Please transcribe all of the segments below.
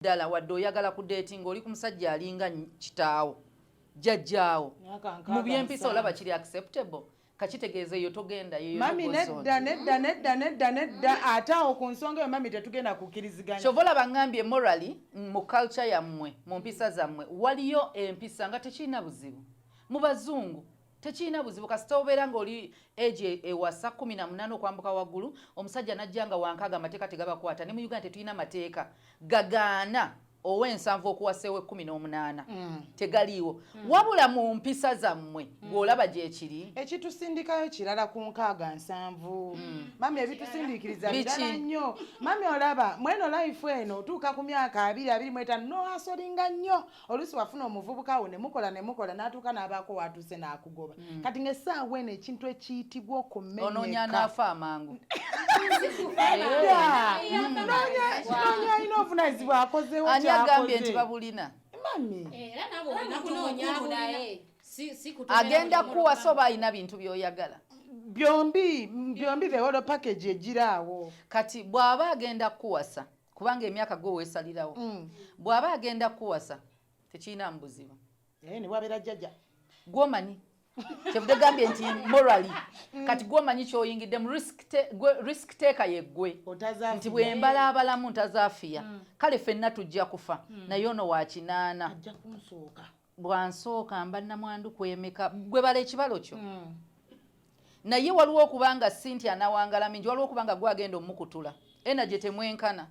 Ddala wadde oyagala ku dating, oli ku musajja alinga kitaawo, jjajjaawo, Myaka mu 67. byempisa olaba kiri acceptable? Kakitegeeza eyo togenda yeyo. Mami, nedda, nedda, nedda, nedda, nedda. Ate awo ku nsonga eyo, mami, tetugenda kukkiriziganya. Kyova olaba ngambye morally, mu culture yammwe, mu mpisa zammwe, waliyo empisa nga tekirina buzibu. Mu bazungu tekirina buzibu, kasita obeera ng'oli age ewasa 18 okwambuka waggulu, omusajja najja nga 60, amateeka tegabakwata. Ne mu Uganda tetulina mateeka gagaana ow'70 okuwasa ow'e18. Tegaliiwo. Wabula mu mpisa zammwe gw'olaba gyekiri. Ekitusindikayo kirala ku 60, 70, mami. Ebitusindiikiriza Biki? birala nnyo, mami. Olaba mweno life eno, otuuka ku myaka 20, 25, noasolinga nnyo. Oluusi wafuna omuvubuka wo ne mukola ne mukola, n'atuuka n'abaako watuuse n'akugoba. Kati ng'essaawa eno ekintu ekiyitibwa onoonya okumenyeka anaafa amangu. Nedda. Noonya alina obuvunanyizibwa, akozeewo Ani agambye nti kyakoze. babulina? Mami. Era nabo olina kunoonya mukulu naye. Si kutomera Agenda buli kuwasa mmotoka. oba alina bintu by'oyagala? Byombi, byombi, the whole package egiraawo. Kati bw'aba agenda kuwasa, kubanga emyaka gwe weesalirawo, bw'aba agenda kuwasa tekirina mu buzibu. Naye ne bwabeera jjajja? Gwomanyi kyevudde gambye nti morally, kati gwomanyi kyoyingidde mu risk taker yeggwe. Otazaafiya. Nti bwe mbala abalamu ntazaafiya, kale ffenna tujja kufa, naye ono wa 80. Ajja kunsooka. Bwansooka mba namwandu kwemeka gwe bala ekibalo kyo. Naye waliwo okubanga si nti anawangala mingi, waliwo okubanga gwagenda omukutula energy temwenkana.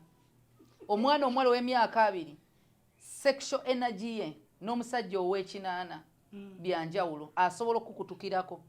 Omwana omuwala ow'emyaka 20, sexual energy ye n'omusajja ow'e80 byanjawulo, asobola okukutukirako.